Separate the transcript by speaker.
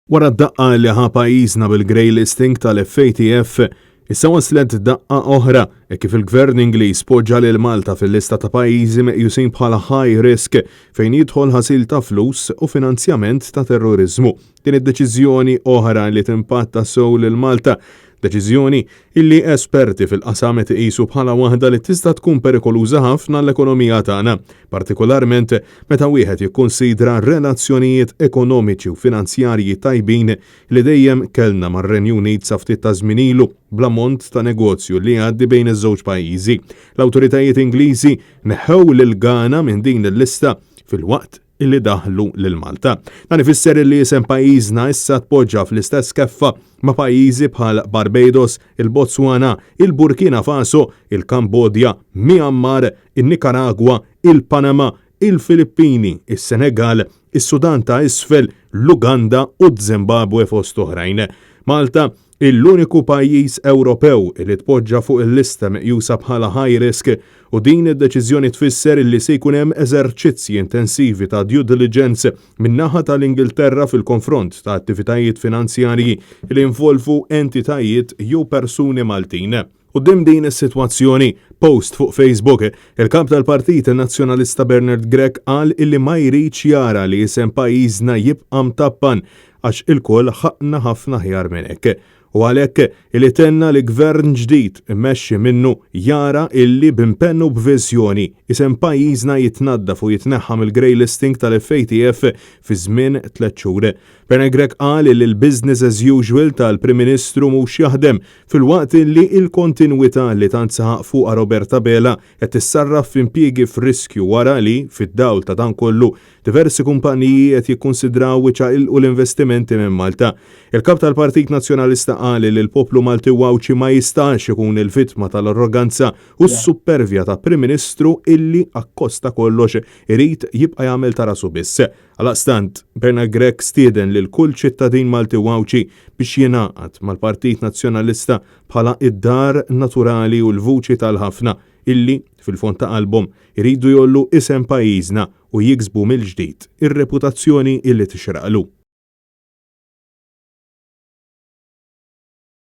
Speaker 1: Wara d-daqqa li ħa pajjiżna bil-grey listing tal-FATF, issa waslet daqqa oħra hekk kif il-Gvern Ingliż poġġa lil Malta fil-lista ta' pajjiżi meqjusin bħala high risk fejn jidħol ħasil ta' flus u finanzjament ta' terroriżmu. Din id-deċiżjoni oħra li timpatta sew lil Malta, deċiżjoni illi esperti fil-qasam qed iqisu bħala waħda li tista' tkun perikoluża ħafna għall-ekonomija tagħna, partikolarment meta wieħed jikkunsidra r-relazzjonijiet ekonomiċi u finanzjarji tajbin li dejjem kellna mar-Renju Unit sa ftit ta' żmien ilu bl-ammont ta' negozju li jgħaddi bejn iż-żewġ pajjiżi. L-awtoritajiet Ingliżi neħħew lil Ghana minn din il-lista filwaqt illi daħlu lil Malta. Dan ifisser illi isem pajjiżna issa tpoġġa fl-istess keffa ma' pajjiżi bħal Barbados, il-Botswana, il-Burkina Faso, il-Kambodja, Myanmar, in-Nikaragwa, il-Panama, il-Filippini, is-Senegal, is-Sudan ta' Isfel, l-Uganda u z-Zimbabwe fost oħrajn. Malta Hi l-uniku pajjiż Ewropew li tpoġġa fuq il-lista meqjusa bħala high risk u din id-deċiżjoni tfisser li se jkun hemm eżerċizzji intensivi ta' due diligence min-naħa tal-Ingilterra fil-konfront ta' attivitajiet finanzjarji li jinvolvu entitajiet jew persuni Maltin. Quddiem din is-sitwazzjoni, post fuq Facebook, il-Kap tal-Partit Nazzjonalista Bernard Grech qal illi ma jridx jara li isem pajjiżna jibqa' mtappan għax ilkoll ħaqqna ħafna aħjar minn hekk. U għalhekk illi tenna li gvern ġdid immexxi minnu jara illi b'impenn u b'viżjoni isem pajjiżna jitnaddaf u jitneħħa mill-grey listing tal-FATF fi żmien tlett xhur. Bernard Grech qal illi l-business as usual tal-Prim Ministru mhux jaħdem Filwaqt li l-kontinwità li tant saħaq fuqha Robert Abela qed tissarraf f'impjiegi f'riskju wara li, fid-dawl ta' dan kollu, diversi kumpaniji qed jikkunsidraw iċaqilqu l-investimenti minn Malta. Il-Kap tal-Partit Nazzjonalista qal li l-poplu Malti u Għawdxi ma jistax ikun il-vittma tal-arroganza u s-suppervja ta' Prim Ministru illi akkost ta' kollox irid jibqa' jagħmel ta' rasu biss. Għalaqstant, Bernard Grech stieden lil kull ċittadin Malti u Għawdxi biex jingħaqad mal-Partit Nazzjonalista bħala id-dar naturali u l-vuċi tal-ħafna illi, fil-fond ta' qalbhom, iridu jgħollu isem pajjiżna u jiksbu mill-ġdid ir-reputazzjoni illi tixraqlu.